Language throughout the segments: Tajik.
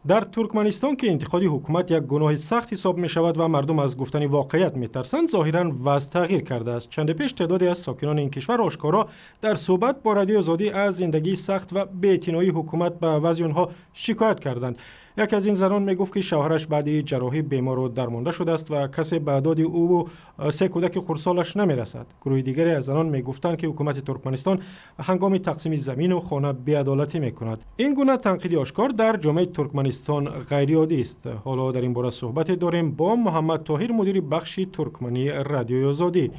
Дар Туркманистон, ки интиқоди ҳукумат як гуноҳи сахт ҳисоб мешавад ва мардум аз гуфтани воқеият метарсанд, зоҳиран вазъ тағйир кардааст. Чанде пеш теъдоде аз сокинони ин кишвар ошкоро дар суҳбат бо Радиои Озодӣ аз зиндагии сахт ва беэътиноии ҳукумат ба вазъи онҳо шикоят карданд. Яке аз ин занон мегуфт, ки шавҳараш баъди ҷарроҳӣ бемору дармонда шудааст ва касе ба доди ӯву се кӯдаки хурдсолаш намерасад. Гурӯҳи дигаре аз занон мегуфтанд, ки ҳукумати Туркманистон ҳангоми тақсими замину хона беадолатӣ мекунад. Ин гуна танқиди ошкор дар ҷомеаи Туркманистон ғайриоддист. Ҳоло дар ин бора суҳбате дорем бо Муҳаммад Тоҳир, мудири бахши туркмании Радиои Озодӣ.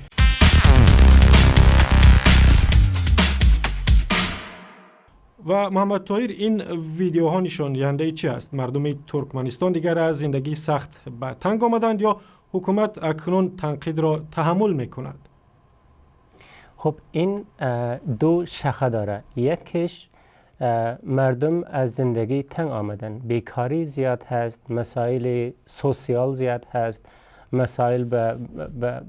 Ва Муҳаммад Тоҳир, ин видеоҳо нишондиҳандаи чӣ аст? Мардуми Туркманистон дигар аз зиндагии сахт ба танг омаданд ё ҳукумат акнун танқидро таҳаммул мекунад? Хуб, ин ду шаха дорад. Якеш, мардум аз зиндагӣ танг омаданд. Бекорӣ зиёд ҳаст, масоили social зиёд ҳаст, масоил ба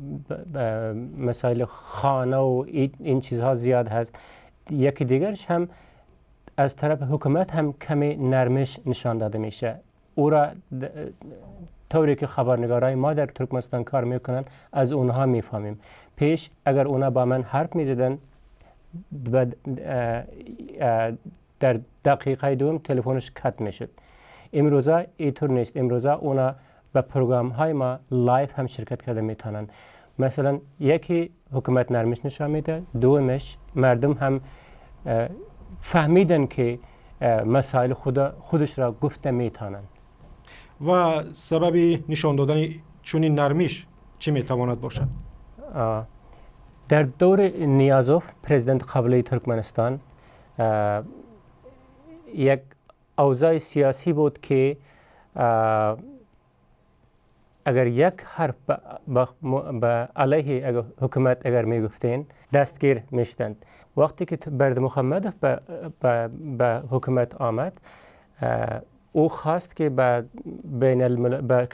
масоили хонаву ин чизҳо зиёд ҳаст. Яки дигарش ҳам аз тарафи ҳукумат ҳам каме нармиш нишон дода мешавад. Ӯро тавре ки хабарнигорони мо дар Туркманистон кор мекунанд, аз онҳо мефаҳмем. Пеш агар онҳо ба ман ҳарф мезаданд, дар дақиқаи дуюм телефонаш қатъ мешуд. Имрӯза интур нест. Имрӯза онҳо ба программҳои мо live ҳам ширкат карда метавонанд. Масалан, яке ҳукумат нармиш нишон медиҳад, дуюмаш мардум ҳам фаҳмиданд, ки масоили худашро гуфта метавонанд. Ва сабаби нишон додани чунин нармиш чӣ метавонад бошад? Дар даври Ниёзов, президенти қаблии Туркманистон, як авзои сиёсӣ буд, ки агар як ҳарф ба алайҳи ҳукумат агар мегуфтен, дастгир мешуданд. Вақте ки Бердимуҳаммадов ба ҳукумат омад, ӯ хост, ки ба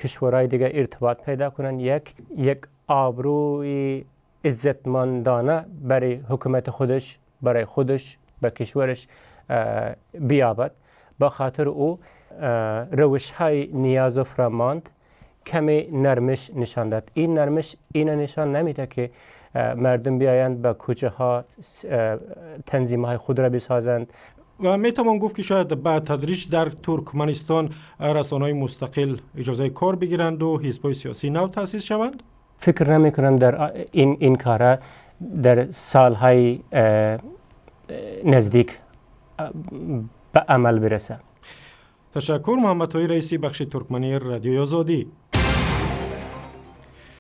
кишварҳои дигар иртибот пайдо кунанд, як обрӯи иззатмандона барои ҳукумати худаш, барои худаш, ба кишвараш биёбад. Ба хотири ӯ равишҳои Ниёзовро монд, каме нармиш нишон дод. Ин нармиш ина нишон намедиҳад, ки мардум биёянд ба кӯчаҳо, танзимҳои худро бисозанд. Ва метавон гуфт, ки шояд ба тадриҷ дар Туркманистон расонаҳои мустақил иҷозаи кор бигиранду ҳизбҳои сиёсии нав таъсис шаванд? Фикр намекунам дар ин кора дар солҳои наздик ба амал бирасад. Ташаккур, Муҳаммад Тоҳир, раиси бахши туркмании Радиои Озодӣ.